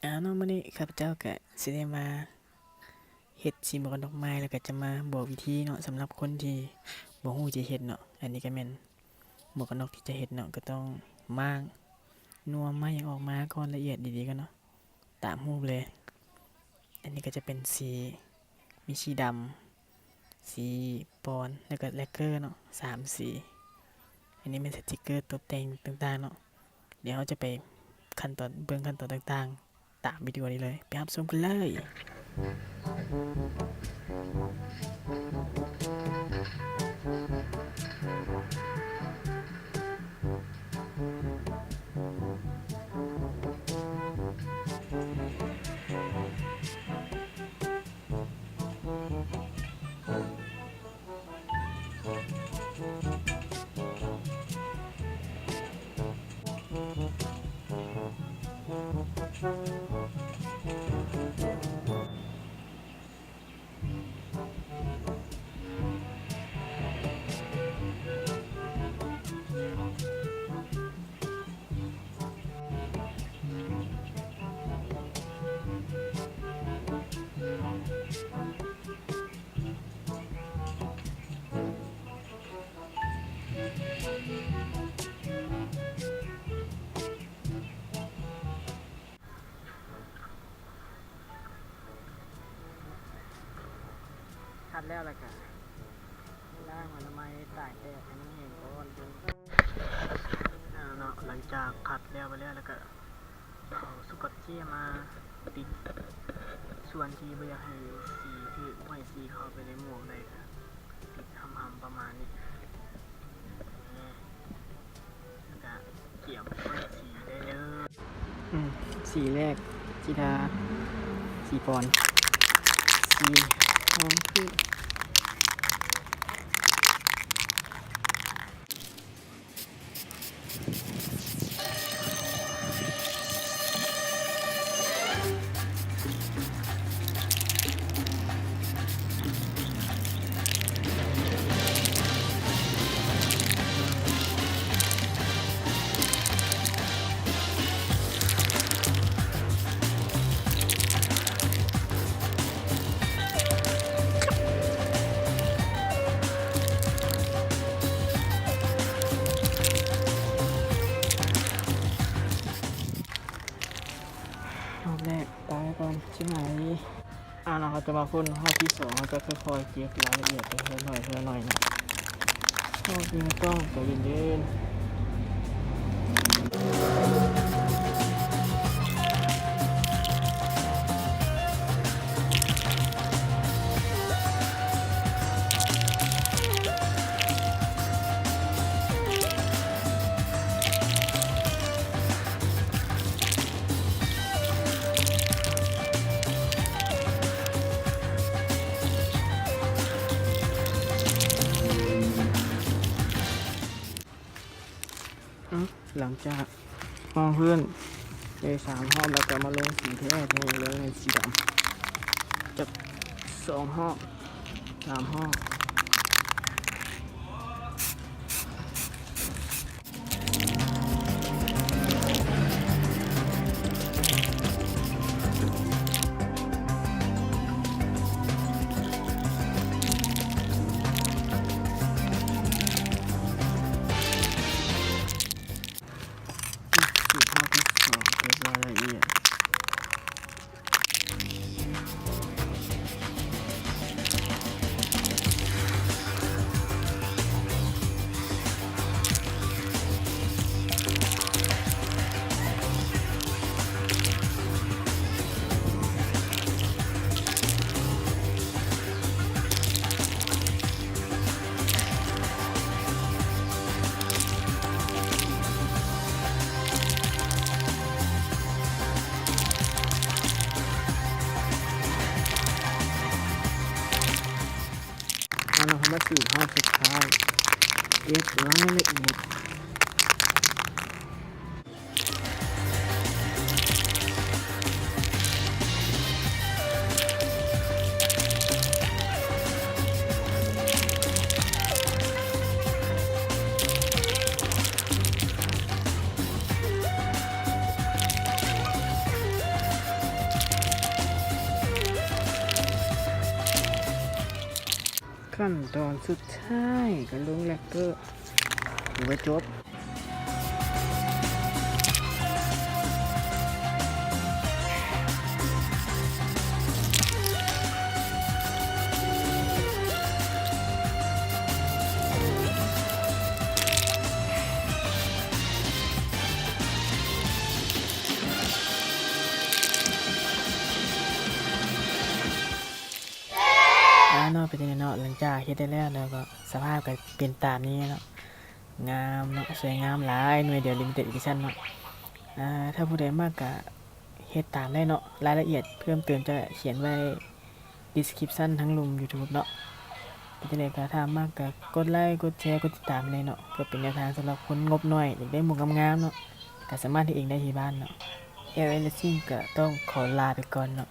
ອາ ເນາະ ມື້ນີ້ຂ້າພະເຈົ້າກະຊິໄດ້ມາເຮັດສີໝວກກັນນັອກໃໝ່ ແລ້ວກະຈະມາບອກວິທີເນາະ ສຳລັບຄົນທີ່ບໍ່ຮູ້ຈະເຮັດເນາະ. ອັນນີ້ກະແມ່ນໝວກກັນນັອກທີ່ຈະເຮັດເນາະ ກະຕ້ອງມ້າງ ນົວໄມ້ຫຍັງອອກມາກ່ອນ ລະອຽດດີໆກ່ອນເນາະ ຕາມຮູບເລີຍ. ອັນນີ້ກະຈະເປັນສີ ມີສີດຳ ສີປອນ ແລ້ວກະແລັກເກີເນາະ ສາມສີ. ອັນນີ້ແມ່ນສະຕິກເກີຕົບແຕ່ງຕ່າງໆເນາະ. ດຽວເຮົາຈະໄປຂັ້ນຕອນ ເບິ່ງຂັ້ນຕອນຕ່າງໆ ຕາມວິດີໂອນີ້ເລີຍ ໄປຮັບຊົມກັນເລີຍ. ຄັດແລ້ວລະກະລ້າງອະນາໄມ ຕາກແດດໃຫ້ມັນແຫ້ງກ່ອນ. ເອົາເນາະ ຫຼັງຈາກຄັດແລ້ວໄປແລ້ວ ລະກະເອົາສະກອດເຈຍມາຕິດ ສ່ວນທີ່ບໍ່ຢາກໃຫ້ສີຖືກ ບໍ່ໃຫ້ສີເຂົ້າໄປໃນໝວກໄດ້ ກະຕິດຫຳໆປະມານນີ້. ກະກຽມເປີດສີໄດ້ເລີຍ. ອືມ ສີແລກ ຊິທາສີປອນ ສີຮອງພື້ນ. ຮອບແລກ ຕາຍກ່ອນ ຊິຫາຍ. ອ່າ ເນາະ ເຮົາຈະມາຄົນຮອບທີສອງ ເຮົາຈະຄ່ອຍໆເກັບລາຍລະອຽດໄປເທື່ອໜ້ອຍເທື່ອໜ້ອຍເນາະ. ຮອບນີ້ຕ້ອງໃຈເຢັນໆ. ອືມ ຫຼັງຈາກຮອງພື້ນໄດ້ສາມຮອບ ແລ້ວກະມາລົງສີແທ້ ແທ້ເລີຍ ສີດຳ ຈັກສອງຮອບ ສາມຮອບ. ອ່ະ ສີຮອບທີສອງ ເກັບລາຍລະອຽດ. ເອົາລະ ເຮົາມາສູ່ຮອບສຸດທ້າຍ ເກັບລາຍລະອຽດ. ຂັ້ນຕອນສຸດທ້າຍກໍລົງແລັກເກີ ຖືວ່າຈົບ. ອາເນາະ ເປັນຈັ່ງໃດເນາະ ຫຼັງຈາກເຮັດໄດ້ແລ້ວເນາະ ກໍສະພາບກໍເປັນຕາມນີ້ເນາະ ງາມເນາະ ສວຍງາມຫຼາຍ ໜ່ວຍດຽວ limited edition ເນາະ. ອາ ຖ້າຜູ້ໃດມັກກໍເຮັດຕາມໄດ້ເນາະ ລາຍລະອຽດເພີ່ມເຕີມຈະຂຽນໄວ້ description ທາງລຸ່ມ YouTube ເນາະ. ເປັນຈັ່ງໃດກໍຖ້າມັກກໍກົດໄລ ກົດແຊ ກົດຕິດຕາມໄດ້ເນາະ ເພື່ອເປັນແນວທາງສຳລັບຄົນງົບໜ້ອຍ ຢາກໄດ້ໝູ່ງາມໆເນາະ ກໍສາມາດເຮັດເອງໄດ້ທີ່ບ້ານເນາະ. ແອລເອັນ Racing ກໍຕ້ອງຂໍລາໄປກ່ອນເນາະ